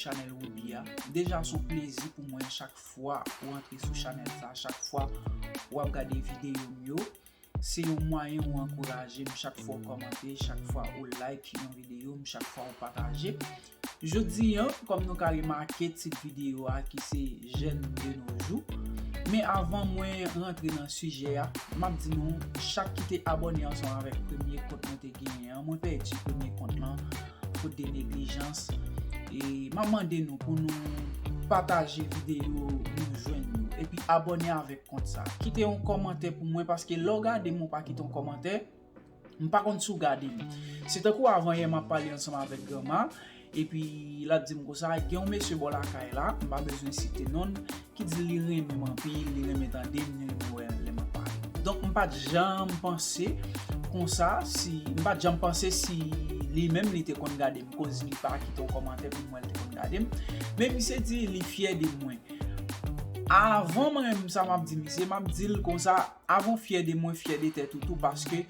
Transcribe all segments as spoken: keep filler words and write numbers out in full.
chanèl Ruby a. Deja se yon plezi pou mwen chak fwa ou antre sou chanèl sa, chak fwa ou ap gade videyo m yo. Se yon mwayen ou ankouraje m chak fwa ou kòmante, chak fwa ou like yon videyo m, chak fwa ou pataje. Jodi a, kòm nou ka remake tit videyo a ki se Jeunes de nos jours. Men avan mwen rantre nan sijè a, m ap di nou, chak ki te abòne ansanm avèk premye kont mwen te genyen an, mwen pèdi premye kont lan, fout de neglijans. E m ap mande nou pou nou pataje videyo nou jwenn yo. Epi abòne avèk kont sa. Kite yon kòmantè pou mwen, paske lè w gade m, ou pa kite yon kòmantè, m pa konn si w gade m. Se tankou avan yè m ap pale ansanm avèk granma, epi l ap di m konsa, gen yon mesye bò lakay la, m pa bezwen site non l, ki di li renmen m anpil, li renmen tande m, li renmen wè lè m ap pale. Donk, m pa t janm panse konsa, si, m pa t janm panse si li menm li te konn gade m, koz li pa kite yon kòmantè pou m wè l te konn gade m. Men misye di li fyè de mwen. Avan mwen menm sa m ap di misye, m ap di l konsa, avan w fyè de mwen, fyè de tèt ou tou, paske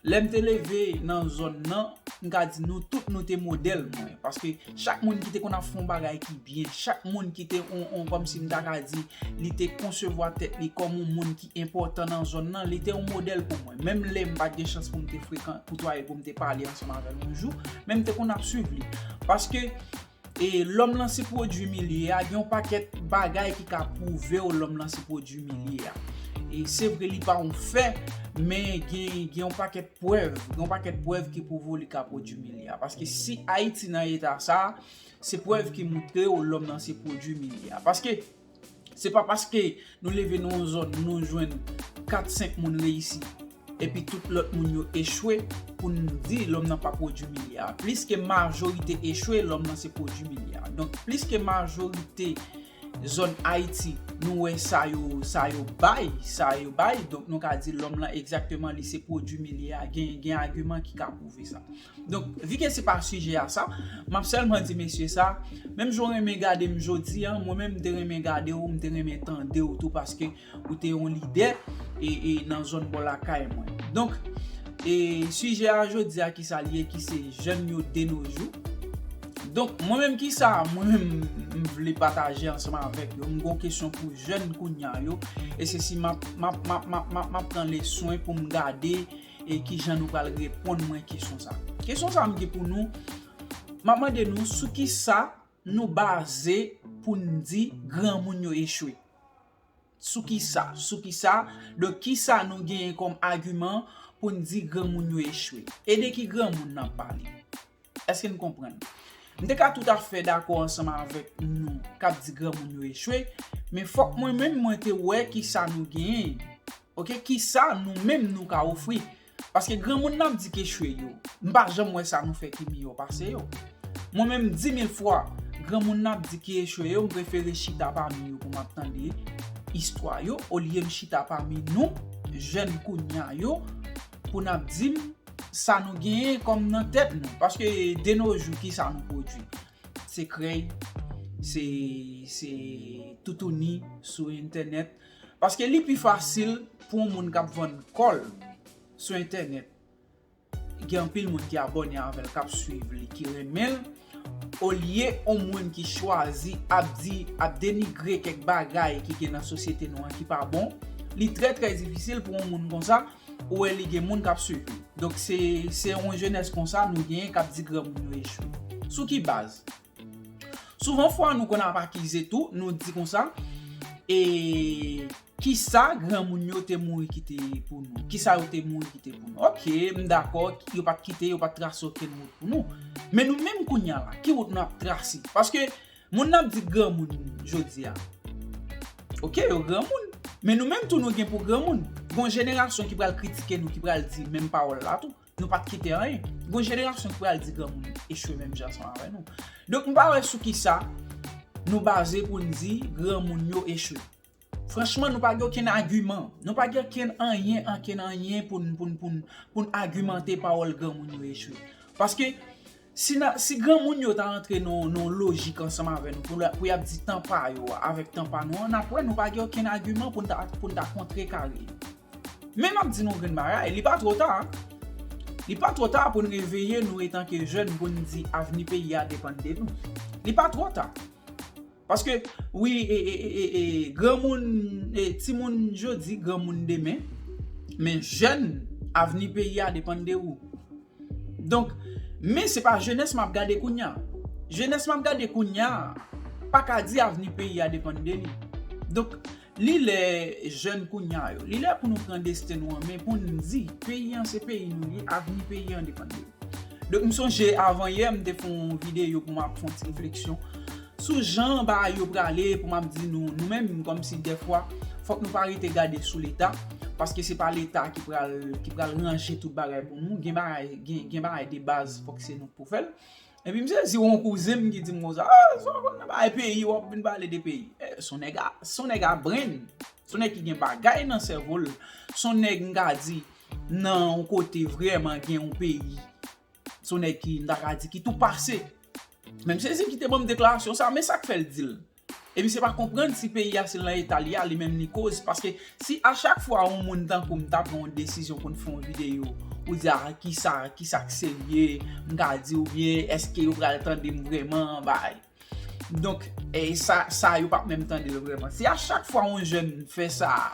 lè m te leve nan zòn nan, m ka di nou tout nou te modèl mwen. Paske chak moun ki te konn ap fè yon bagay ki byen, chak moun ki te on, on, kòmsi m ta ka di, li te konsevwa tèt li kòm yon moun ki enpòtan nan zòn nan, li te yon modèl pou mwen. Menm lè m pa t gen chans pou m te frekan, koutwaye, pou m te pale ansanm avè l yon jou, men m te konn ap swiv li. Paske E lòm lan se pwodui milye a, gen yon pakèt bagay ki ka pwouve w lòm lan se pwodui milye a. E se vre li pa yon fè, men gen, gen yon pakèt prèv, gen yon pakèt prèv ki pwouve w li ka pwodui milye a. Paske si Ayiti nan eta sa, se prèv ki moutre w lòm lan se pwodui milye a. Paske Se pa paske nou leve nan yon zòn, nou jwenn kat senk moun reyisi, epi tout lòt moun yo echwe, pou n di lòm nan pa pwodui milye a. Pliske majorite echwe, lòm nan se pwodui milye a. Donk, pliske majorite zòn Ayiti, nou wè sa yo, sa yo bay, sa yo bay, donk nou ka di lòm lan egzakteman li se pwodui milye a. Gen, gen agiman ki ka pwouve sa. Donk, vi ke se pa sijè a sa, m ap sèlman di mesye sa, menm jan w renmen gade m jodi a, mwen menm m te renmen gade w, m te renmen tande w tou, paske ou te yon lidè e, e nan zòn bò lakay mwen. Donk, e sijè a jodi a, kisa l ye, ki se jèn yo de nos jours. Donk, mwen menm, kisa mwen menm m vle pataje ansanm avèk yo? M gon kesyon pou jèn kounye a yo, e se si m ap, m ap, m ap, m ap, m ap, m ap pran le swen pou m gade e kijan nou pral reponn mwen kesyon sa. Kesyon sa m gen pou nou, m ap mande nou sou kisa nou baze pou n di granmoun yo echwe. Sou kisa? Sou kisa? Donk, kisa nou genyen kòm agiman pou n di granmoun yo echwe? E de ki granmoun n ap pale? Èske n konprann? M te ka toutafè dakò ansanm avèk nou k ap di granmoun yo echwe, men fòk mwen menm mwen te wè kisa nou genyen. Oke, kisa nou menm nou ka ofri? Paske granmoun n ap di k echwe yo, m pa janm wè sa nou fè ki miyò pase yo. Mwen menm, di mil fwa, granmoun n ap di ki echwe yo, m prefere chita pami yo pou m ap tande istwa yo, olye m chita pami nou, jèn kounye a yo, pou n ap di m sa nou genyen kòm nan tèt nou. Paske de nos jours, kisa nou pwodui? Se krèy, se, se toutouni sou entènèt. Paske li pi fasil pou yon moun k ap vann kò l sou entènèt. Gen anpil moun ki abòne avè l, k ap swiv li, ki renmen l. Olye yon moun ki chwazi ap di, ap denigre kèk bagay ki gen nan sosyete nou an ki pa bon, li trè, trè difisil pou yon moun konsa ou wè li gen moun k ap swiv li. Donk, se, se yon jenès konsa nou genyen k ap di granmoun yo echwe. Sou ki baz? Souvan fwa, nou konn ap akize tou, nou di konsa, e kisa granmoun yo te mouri kite pou nou? Kisa yo te mouri kite pou nou? Oke, m dakò, yo pa t kite, yo pa t trase okenn wout pou nou. Men nou menm kounye a la, ki wout n ap trase? Paske moun n ap di granmoun jodi a. Oke, yo granmoun. Men nou menm tou nou gen pou granmoun. Gon jenerasyon ki pral kritike nou, ki pral di menm pawòl la tou. Nou pa t kite anyen. Gon jenerasyon ki pral di granmoun echwe menm jan ansanm avè nou. Donk, m pa wè sou kisa nou baze pou n di granmoun yo echwe. Franchman, nou pa gen okenn agiman. Nou pa gen okenn anyen, okenn anyen pou n, pou n, pou n, pou n agimante pawòl granmoun yo echwe. Paske si, na, si granmoun yo ta antre nan, nan lojik ansanm avè nou, pou, pou y ap di tan pa yo avèk tan pa nou an, n ap wè nou pa gen okenn agiman pou n ta, pou n ta kontrekare yo. Men m ap di nou yon grenn bagay, li pa twò ta. Li pa twò ta pou n reveye nou etanke jèn pou n di avni peyi a depann de nou. Li pa twò ta. Paske, wi, e, e, e, e, e, granmoun, e, timoun jodi, granmoun demen, men jèn, avni peyi a depann de ou. Donk, men se pa jenès m ap gade kounye a. Jenès m ap gade kounye a pa ka di avni peyi a depann de li. Donk, li lè jèn kounye a yo, li lè pou nou pran desten nou an men, pou n di, peyi an se peyi nou ye, avni peyi an depann de li. Donk, m sonje avan yè, m te fè yon videyo pou m ap fè yon ti refleksyon sou jan bagay yo prale, pou m ap di nou, nou menm, kòmsi dèfwa, fòk nou pa rete gade sou Leta, paske se pa Leta ki pral, ki pral ranje tout bagay pou nou. Gen bagay, gen, gen bagay de baz, fòk se nou k pou fè l. Epi m sezi yon kouzen m ki di m konsa, "Ah, sa w konn nan bagay peyi, w ap vin pale de peyi." Eh, se yon nèg a, se yon nèg a brenn. Se yon nèg ki gen bagay nan sèvo l. Se yon nèg, m ka di, nan yon kote vrèman gen yon peyi. Se yon nèg ki, m ta ka di, ki tou pase. Men m sezi ki te ban m deklarasyon sa, men sa k fè l di l. Epi se pa konprann si peyi a se nan eta li a, li menm li koz. Paske si a chak fwa yon moun tankou m ta pran yon desizyon pou n fè yon videyo, ou di, "Ah, kisa, kisa k serye, m ka di, oubyen èske yo pral tande m vrèman, bay." Donk, e sa, sa yo p ap menm tande l vrèman. Si a chak fwa yon jèn fè sa,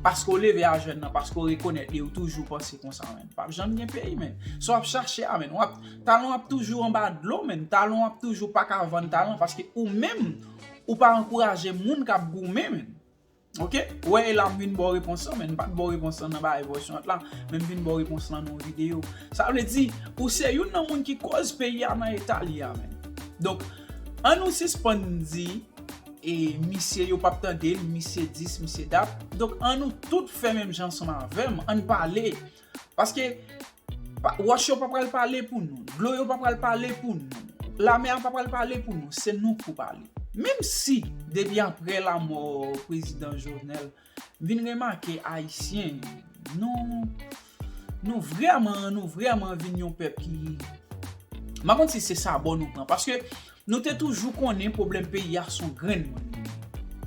paske w leve a jèn nan, paske w rekonèt li, ou toujou panse konsa, men p ap janm gen peyi, men. Sa w ap chache a, men. W ap, talon ap toujou anba dlo, men. Talon ap toujou pa ka vann talon, paske ou menm, ou pa ankouraje moun k ap goumen, men. Oke? Ou wè, e la m vin ba w repons lan, men m pa t ba w repons lan nan bagay vòsyon an la, men m vin ba w repons lan nan yon videyo. Sa vle di, ou se youn nan moun ki koz peyi a nan eta li a, men. Donk, ann nou sispann di, e misye yo p ap tande l, misye dis, misye dat. Donk, ann nou tout fè menm jan ansanm avè m, ann pale. Paske, pa, wòch yo pa pral pale pou nou, dlo yo pa pral pale pou nou, lamè a pa pral pale pou nou, se nou k pou pale. Menm si, depi apre lanmò prezidan Jovenel, m vin remake Ayisyen, nou, nou vrèman, nou vrèman vin yon pèp ki, m pa konn si se sa bò nou pran, paske nou te toujou konnen pwoblèm peyi a se yon grenn moun.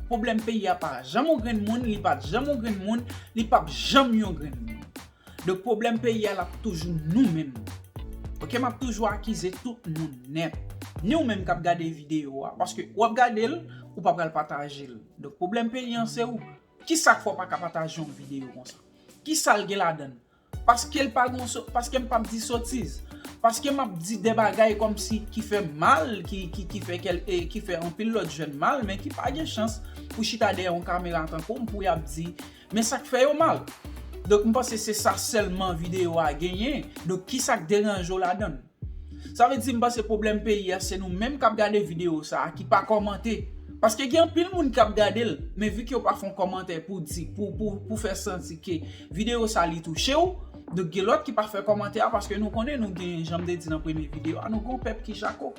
Pwoblèm peyi a pa janm yon grenn moun, li pa t janm yon grenn moun, li p ap janm yon grenn moun. Donk, pwoblèm peyi a, l ap toujou nou menm. Oke, m ap toujou akize tout moun nèt. Ni ou menm k ap gade videyo a, paske w ap gade l, ou pa pral pataje l. Donk, pwoblèm peyi an, se ou. Kisa k fè w pa ka pataje yon videyo konsa? Kisa l gen ladan l? Paske l pa gon so-, paske m p ap di sotiz. Paske m ap di de bagay kòmsi ki fè mal, ki, ki, ki fè kèl-, e, ki fè anpil lòt jèn mal, men ki pa gen chans pou chita dèyè yon kamera tankou m pou y ap di, men sa k fè yo mal. Donk, m panse se sa sèlman videyo a genyen. Donk, kisa k deranje w ladan l? Sa vle di, m panse pwoblèm peyi a, se nou menm k ap gade videyo sa a, ki pa kòmante. Paske gen anpil moun k ap gade l, men vi ke yo pa fè yon kòmantè pou di, pou, pou, pou fè santi ke videyo sa a li touche w, donk gen lòt ki pa fè kòmantè a, paske nou konnen nou gen, jan m te di nan premye videyo a, nou gen yon pèp ki jako.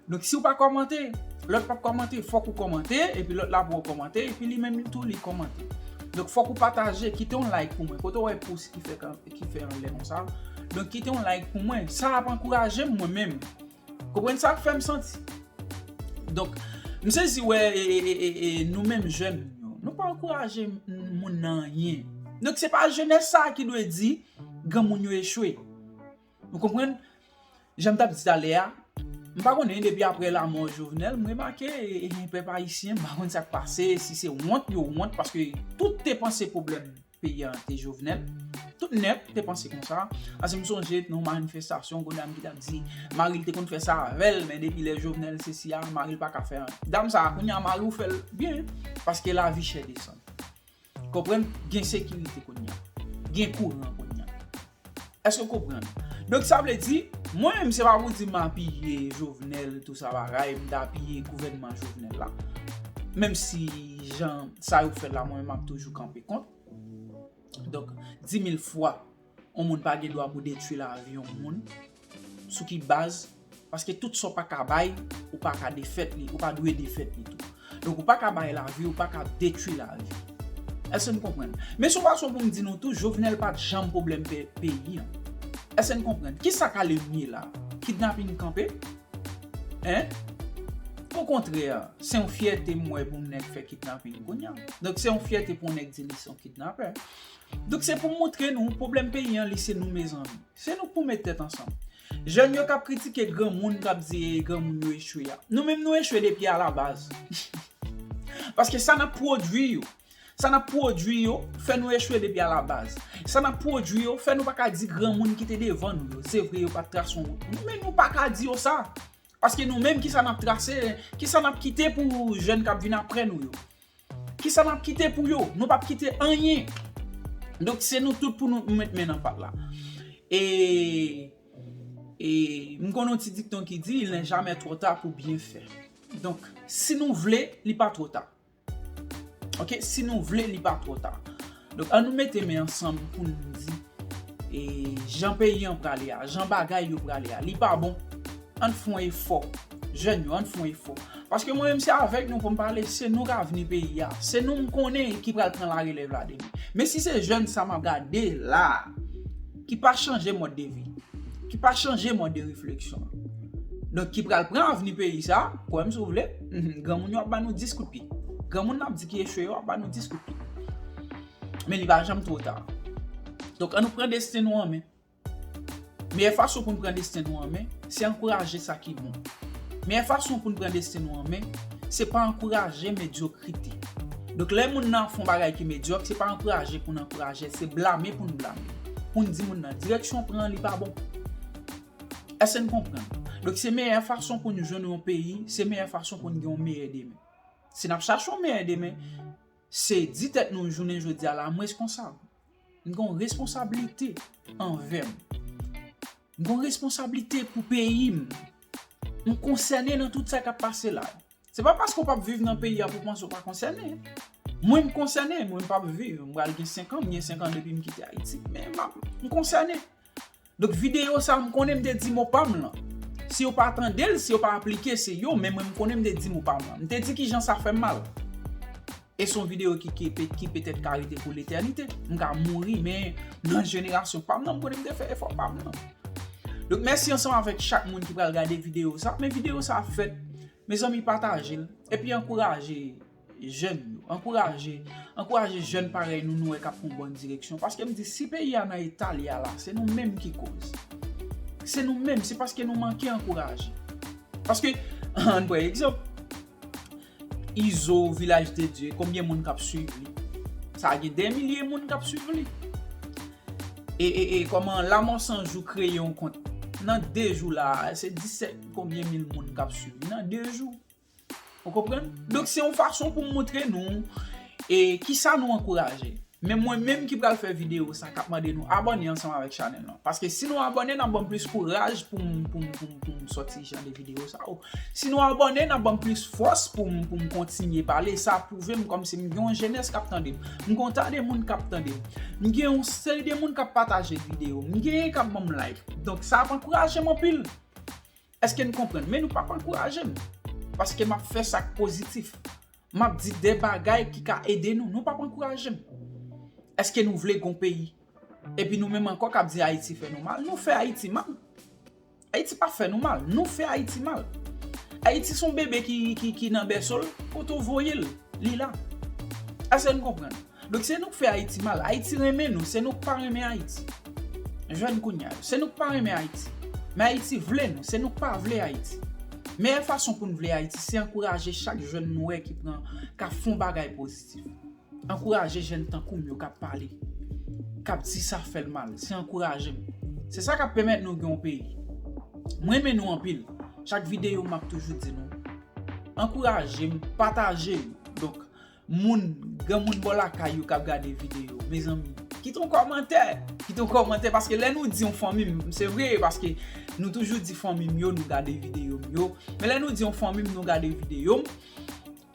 Donk si w pa kòmante, lòt p ap kòmante, fòk ou kòmante, epi lòt la pou w kòmante, epi li menm tou li kòmante. Donk fòk ou pataje, kite yon like pou mwen. Kote w wè pous ki fè kan-, ki fè anlè konsa. Donk kite yon like pou mwen. Sa ap ankouraje m mwen menm. Konprann sa k fè m santi. Donk, m sezi wè, e, e, e, e, e, nou menm jèn yo, nou pa ankouraje m-, moun nan anyen. Donk se pa jenès sa a ki dwe di granmoun yo echwe. Nou konprann? Jan m t ap di talè a, m pa konnen, depi apre lanmò Jovenel, m remake, e, e, pèp ayisyen, m pa konn sa k pase, si se wont yo wont, paske tout te panse pwoblèm peyi a te Jovenel. Tout nèt te panse konsa. Paske m sonje nan yon manifestasyon, gon dam ki t ap di, mari l te konn fè sa avè l, men depi lè Jovenel sesi a, mari l pa ka fè anyen. Dam sa a, kounye a, mari w fè l byen, paske lavi chè desann. Konprann? Gen sekirite kounye a. Gen kouran kounye a. Èske w konprann? Donk, sa vle di, mwen menm, se pa pou di m apiye Jovenel, tout sa bagay, m ta apiye gouvènman Jovenel la. Menm si jan sa yo fè l la, mwen menm, m ap toujou kanpe kont. Donk, di mil fwa, yon moun pa gen dwa pou detwi lavi yon moun. Sou ki baz? Paske tout sa w pa ka bay, ou pa ka defèt li, ou pa dwe defèt li tou. Donk, ou pa ka bay lavi, ou pa ka detwi lavi. Èske n konprann? Men se yon fason pou m di nou tou, Jovenel pa t janm pwoblèm pe-, peyi an. Èske n konprann? Kisa k ale mye la? Kidnaping kanpe? Hein? Okontrè, se yon fyète m wè pou yon nèg fè kidnaping kounye a. Donk, se yon fyète pou yon nèg di li se yon kidnapè. Donk, se pou m montre nou, pwoblèm peyi an, li se nou, mezanmi. Se nou k pou met tèt ansanm. Jèn yo k ap kritike granmoun, k ap di granmoun yo echwe a. Nou menm nou echwe depi alabaz. Paske sa n ap pwodui yo. Sa n ap pwodui yo fè nou echwe depi alabaz. Sa n ap pwodui yo fè nou pa ka di granmoun ki te devan nou yo. Se vre yo pa t trase yon wout. Men nou pa ka di yo sa. Paske nou menm, kisa n ap trase, kisa n ap kite pou jèn k ap vin apre nou yo? Kisa n ap kite pou yo? Nou p ap kite anyen. Donk, se nou tout pou nou met men nan pat la. E, e m konn yon ti dikton ki di, il n'est jamais trop tard pour bien faire. Donk, si nou vle, li pa twò ta. Ok, si nou vle, li pa twò ta. Donk, ann nou mete men ansanm pou n di, e, jan peyi an prale a, jan bagay yo prale a, li pa bon. Ann fè yon efò. Jèn yo, ann fè yon efò. Paske mwen menm se avèk nou pou m pale, se nou k avni peyi a. Se nou m konnen ki pral pran larelèv la demen. Men si se jèn sa m ap gade la, ki pa chanje mòd de vi, ki pa chanje mòd de refleksyon. Donk, ki pral pran avni peyi sa, kwè m si w vle, granmoun yo ap ba nou dis kout pye. Granmoun n ap di ki echwe yo ap ba nou dis kout pye. Men li pa janm twò ta. Donk, ann nou pran desten nou an men. Meyè fason pou n pran desten nou an men, se ankouraje sa ki bon. Meyè fason pou n pran desten nou an men, se pa ankouraje medyokrite. Donk, lè moun nan ap fè yon bagay ki medyòk, se pa ankouraje pou n ankouraje, se blame pou n blame. Pou n di moun nan, direksyon w pran an, li pa bon. Èske n konprann? Donk, se meyè fason pou n jwenn yon peyi, se meyè fason pou n gen yon meyè demen. Si n ap chache yon meyè demen, se di tèt nou jounen jodi a la, m reskonsab. M gen yon responsablite anvè m. M gen yon responsablite pou peyi m. M konsène nan tout sa k ap pase la. Se pa paske w p ap viv nan peyi a pou w panse w pa konsène. Mwen, m konsène, mwen, m p ap viv. M pral gen senk an, m gen senk an depi m kite Ayiti. Men m ap, m konsène. Donk, videyo sa, m konnen m te di mo pa m lan. Si yo pa tande l, si yo pa aplike, se yo, men mwen, m konnen m te di mo pa m lan. M te di kijan sa fè m mal. E se yon videyo ki, ki, pe- ki petèt ka rete pou letènite. M ka mouri, men nan jenerasyon pa m nan, m konnen m te fè efò pa m nan. Donk, mèsi ansanm avèk chak moun ki pral gade videyo sa. Men videyo sa ap fèt, mezanmi, pataje l. Epi ankouraje jèn yo. Ankouraje, ankouraje jèn parèy nou, nou wè k ap pran bòn direksyon. Paske m di, si peyi a nan eta li a la, se nou menm ki koz. Se nou menm, se paske nou manke ankouraje. Paske, ann pran egzanp, Izo, Vilaj de Dye, konbyen moun k ap swiv li? Sa gen dè milye moun k ap swiv li. E, e, e, kòman Lamò San Jou kreye yon kont? Nan de jou la, se disèt konbyen mil moun k ap swiv li nan de jou. Ou konprann? Donk, se yon fason pou m montre nou, e, kisa nou ankouraje. Men mwen menm ki pral fè videyo sa, k ap mande nou abòne ansanm avèk chanèl lan. Paske si nou abòne, n ap ban m plis kouraj pou m, pou m, pou m, pou m sòti jan de videyo sa yo. Si nou abòne, n ap ban m plis fòs pou m, pou m kontinye pale. Sa pwouve m kòmsi m gen yon jenès k ap tande m. M gen yon ta de moun k ap tande m. M gen yon seri de moun k ap pataje videyo m. M genyen k ap ban m like. Donk, sa ap ankouraje m anpil. Èske n konprann? Men nou p ap ankouraje m. Paske m ap fè sa k pozitif. M ap di de bagay ki ka ede nou. Nou p ap ankouraje m. Èske nou vle gon peyi? Epi nou menm ankò k ap di Ayiti fè nou mal. Nou fè Ayiti mal. Ayiti pa fè nou mal. Nou fè Ayiti mal. Ayiti se yon bebe ki, ki, ki nan bèso l, kote w voye l, li la. Èske n konprann? Donk, se nou k fè Ayiti mal. Ayiti renmen nou, se nou k pa renmen Ayiti. Jèn kounye a yo, se nou k pa renmen Ayiti. Men Ayiti vle nou, se nou k pa vle Ayiti. Meyè fason pou n vle Ayiti, se ankouraje chak jèn nou wè ki pran, k ap fè yon bagay pozitif. Ankouraje jèn tankou m yo k ap pale, k ap di sa fè l mal. Se ankouraje m. Se sa k ap pèmèt nou gen yon peyi. Mwen renmen nou anpil. Chak videyo m ap toujou di nou, ankouraje m, pataje yo. Donk, moun, granmoun bò lakay yo k ap gade videyo, mezanmi, kite yon kòmantè. Kite yon kòmantè, paske lè nou di yon fanmi m, se vre, paske nou toujou di fanmi m yo, nou gade videyo m yo. Men lè nou di yon fanmi m, nou gade videyo m,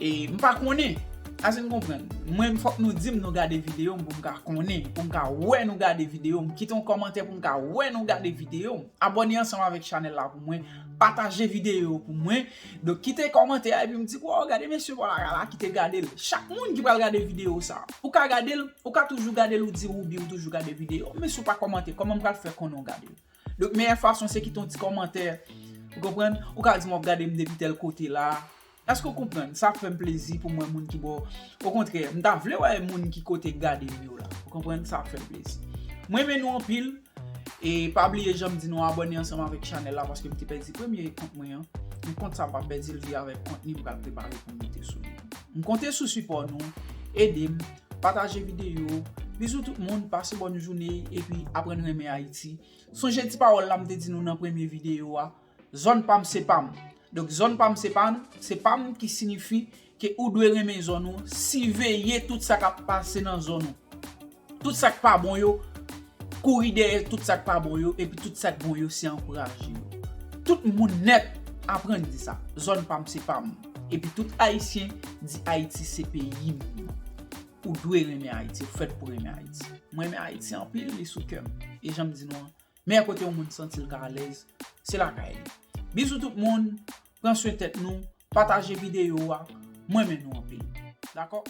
e m pa konnen. Èske n konprann? Mwen, fòk nou di m nou gade videyo m pou m ka konnen, pou m ka wè nou gade videyo m. Kite yon kòmantè pou m ka wè nou gade videyo m. Abòne ansanm avèk chanèl la pou mwen. Pataje videyo pou mwen. Donk, kite kòmantè a epi m di, "Waw, gade mesye bò lakay la ki te gade l." Chak moun ki pral gade videyo sa, ou ka gade l, ou ka toujou gade l, ou di Ruby ou toujou gade videyo, men si w pa kòmante, kòman m pral fè konnen w gade l? Donk, meyè fason se kite yon ti kòmantè. Ou konprann? Ou ka di m w ap gade m depi tèl kote la. Èske w konprann? Sa ap fè m plezi pou m wè moun ki bò. Okontrè, m ta vle wè moun ki kote k gade m yo la. Ou konprann? Sa ap fè m plezi. Mwen renmen nou anpil. E pa bliye, jan m di nou, abòne ansanm avèk chanèl la, paske m te pèdi premye kont mwen an. Men kont sa m p ap pèdi l, li avèk kontni m pral prepare pou m mete sou li. M konte sou sipò nou, ede m, pataje videyo. Bizou tout moun, pase bòn jounen, epi aprann renmen Ayiti. Sonje ti pawòl la m te di nou nan premye videyo a, zòn pa m se pa m. Donk zòn pa m se pa m, se pa m ki siyifi ke ou dwe renmen zòn ou, siveye tout sa k ap pase nan zòn ou. Tout sa k pa bon yo, kouri dèyè tout sa k pa bon yo, epi tout sa k bon yo, se ankouraje yo. Tout moun nèt aprann di sa, zòn pa m se pa m. Epi tout Ayisyen di Ayiti se peyi m. Ou dwe renmen Ayiti, ou fèt pou renmen Ayiti. Mwen renmen Ayiti anpil, li sou kè m. E jan m di nou an, men kote yon moun santi l ka alèz, se lakay li. Bizou tout moun, pran swen tèt nou, pataje videyo a, mwen renmen nou anpil. Dakò?